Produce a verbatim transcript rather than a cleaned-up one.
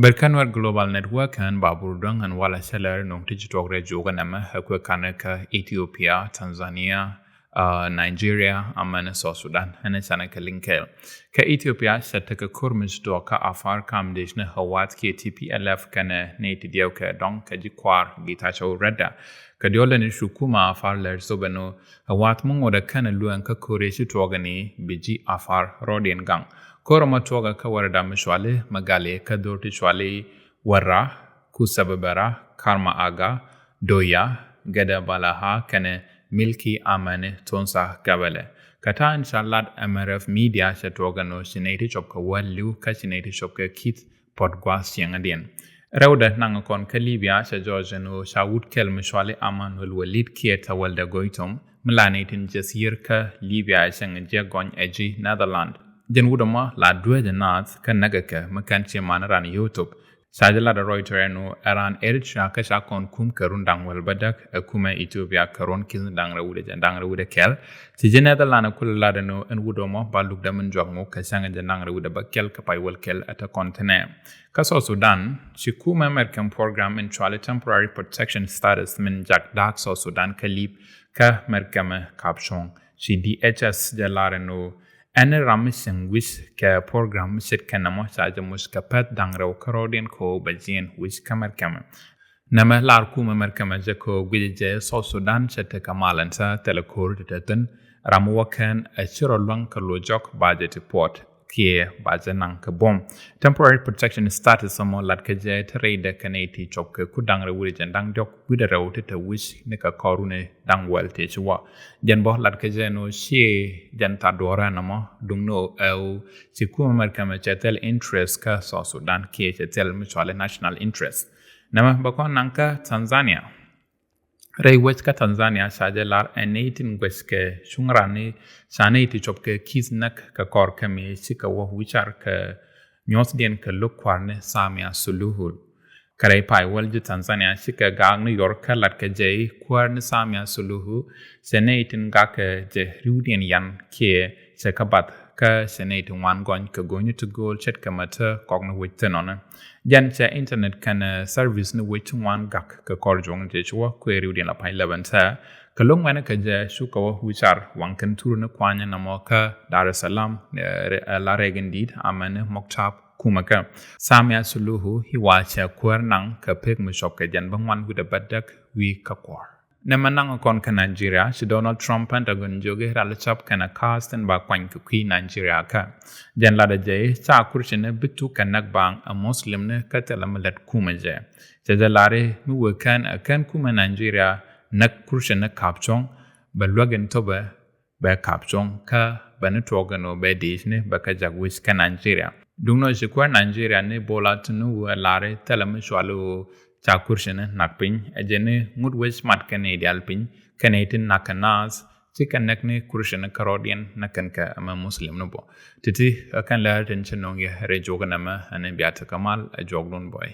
Bɛr kä Nuɛr Global Network, ɛn Babur Dɔŋ, ɛn walɛ cä lɛr nöŋ ti ci tuɔk rɛy jiök ɛn ɛmɛ, ɛ kuɛ kanɛ kä Ethiopia, Tanzania, uh, Nigeria, amɛn South Sudan, ɛn canɛ kɛ liŋ kɛɛl. Kä Ethiopia cɛ tekɛ ko̱r mi ci tuɔk kä Afar kam dec ni Hawat kiɛ T P L F kɛnɛ nɛy ti diɛw kɛ dɔŋ kɛ ji̱ kua̱r Getachew Reda. Kɛ diɔl ɛn cu kumɛ Afar lɛr thopɛ ni Hawat mi ŋotdɛ kɛnɛ luɛŋ kä ko̱r ci tuɔk ɛn i̱ bi ji̱ Afar rɔɔdiɛn gaŋ. Ko̱r ɛmɔ tuɔkɛ kä wärɛ dam mi cuali Mɛgali kä dho̱r ti cuali Wärra, Kusababara, Karma Aga, Doya, Gɛdɛ Balaha kɛnɛ Milki amɛni Tonsa Gabɛlɛ. Kɛ ta̱a̱ in ca lat M R F Media cɛ tuɔkɛ ni ci nɛy ti cop kɛ wäl li̱w kä ci nɛy ti cop kɛ ki̱th puɔt gua̱a̱th cieŋädiɛn. Rɛwdɛ naŋ kɔn kä Libya cɛ jɔɔc ni ca wut kɛl mi cuali Amanuel Walid kiɛ Tawalda Goitom mi la nɛy tin jɛ thier kä Libia cäŋ jiɛk gɔny ɛ ji̱ Netherland. Jɛn wut ɛmɔ la dueecɛ naath kä näkɛ kɛ mi kɛn ci man ran Youtube. Ca jɛ lat ɛ Reuters ɛn ɣöö ɛ ran Eritrea kä ca kɔn kum kɛ run da̱ŋ wäl bädäk, ɛ kumɛ Ethiopia kɛ run ki̱n da̱ŋ rɛw wi̱cdɛ jɛ da̱ŋ rɛw wi̱cdɛ kɛl. Ci ji̱ Netherland kulɛ lat ɛn ɣöö ɛn wut ɛmɔ ba lukdɛ min juak ŋuk kɛ cäŋ jɛ da̱ŋ rɛw wi̱cdɛ bäkɛl kɛ pay wäl kɛl ɛ te kɔn thinɛ. Kä South Sudan ci kumɛ American program in cuali temporary protection status min jak da̱a̱k South Sudan kä lip kä America mɛ kap cuɔ̱ŋ. Ci D H S jɛ lar ɛn ɣöö ɛn ram mi cieŋ wi̱c kɛ program mi ce̱tkɛ nɛmɔ ca jɛ muc kɛ pɛth da̱ŋ rɛw kärɔɔdiɛn kɛ ɣöö bɛ jiɛn wi̱c kä America mɛ. Nɛmɛ lar kumɛ America mɛ jɛ kɛ ɣöö guicɛ jɛ South Sudan cɛ tekɛ mal ɛn cä thilɛ ko̱r ti te thi̱n. Ram mi wä kɛn ɛ ci rɔ luäŋ kɛ lo̱c jɔk ba jɛ ti puɔt kiɛ ba jɛ naŋ kɛ buɔ̱m. Temporary protection status ɛmɔ lat kɛ jɛ te rɛydɛ kɛ nɛy ti cop kɛ ku da̱ŋ rɛw wi̱cdɛ jɛ da̱ŋ diɔ̱k wi̱cdɛ rɛw ti te wi̱c ni kɛ kɔr runi da̱ŋ wäl ti ci wä. Jɛn bä lat kɛ jɛ ni ɣöö ciɛ jɛn tha̱a̱ŋ duɔ̱ɔ̱rä nɔmɔ duŋ ni ɣöö ɛ ɣöö ci kumɛ America mɛ cɛ thil interest kä South Sudan kiɛ cɛ thil mi cuali national interest. Nɛmɛ bɛ kɔn naŋ kä Tanzania. Rɛy wec kä Tanzania ca jɛ lar ɛ nɛy tin guɛc kɛ cuŋ rani ca nɛy ti cop kɛ ki̱th näk kɛ kɔr kɛ mi cikɛ wä wi̱car kɛ nyuɔthdiɛn kɛ lo̱k kua̱r ni Samia Suluhu. Kä rɛy pay wäl ji̱ Tanzania cikɛ gaak ni yɔr kä lat kɛ jɛ i̱ kuäär ni Samia Suluhu cɛ nɛy tin gak kɛ jɛ ri̱wdiɛn yan kiɛ cɛ kä bath kä cɛ nɛy ti ŋuan gɔny kɛ go̱o̱ny ti gööl ce̱tkɛ mɛ te kɔk ni wec thin ɔni. Jɛn cɛ internet kɛnɛ service ni wec ti ŋuan gak kɛ kɔr juɔ̱ŋ jɛ ci wä kuɛ ri̱wdiɛn la pay lɛbɛn thɛ. Kɛ lo̱ŋ mɛn kɛ jɛ cukɛ wä wi̱car waŋ kɛn thur ni kuanyɛ nɔmɔ kä Dar es Salaam, eh, la rɛk in di̱i̱t amɛn ni muktab kumɛ kä. Samia Suluhu i̱ wa cɛ kuäär naŋ kɛ pek mi cop kɛ jɛn bä ŋuan wi̱cdɛ bädäk wi̱i̱ kä kuɔr. Nɛmɛ naŋ kɔn kä Nigeria ci Donald Trump Pentagon jiök i̱ ral cap kɛnɛ ka̱a̱th tin ba kuany kɛ kui̱ Nigeria kä. Jɛn latdɛ jɛ i̱ ca kurcini bi thuk kɛ näk baaŋ ɛ Muslim ni kä thilɛ mi lät kumɛ jɛ. Cɛ jɛ lar i̱ mi wëë kɛn ɛ kɛn kumɛ Nigeria näk kurcini kap cuɔ̱ŋ bɛ luäk in thopɛ bɛ kap cuɔ̱ŋ kä bɛ ni tuɔɔk ɛn ɣöö bɛ di̱i̱cni bɛ kɛ jak wi̱c kä Nigeria. Duŋni ɣöö ci kuäär Nigeria ni Bola Tinubu ɛ lar i̱ thilɛ mi cuali ɣöö ca kurcini nak piny ɛ jɛ ni ŋut wec mat kɛ ni diaal piny kɛ ni ti nak kɛ naath ci kɛ näk ni kurcini kärɔɔdiɛn näk kɛn kɛ ɛmɛ Muslim ni bɔ. Ti̱ti̱ ɛ kɛn lɛr tin ci nöŋ yɛ rɛy juɔk nɛmɛ ɛn bia tekɛ mal ɛ juɔk dun bɔy.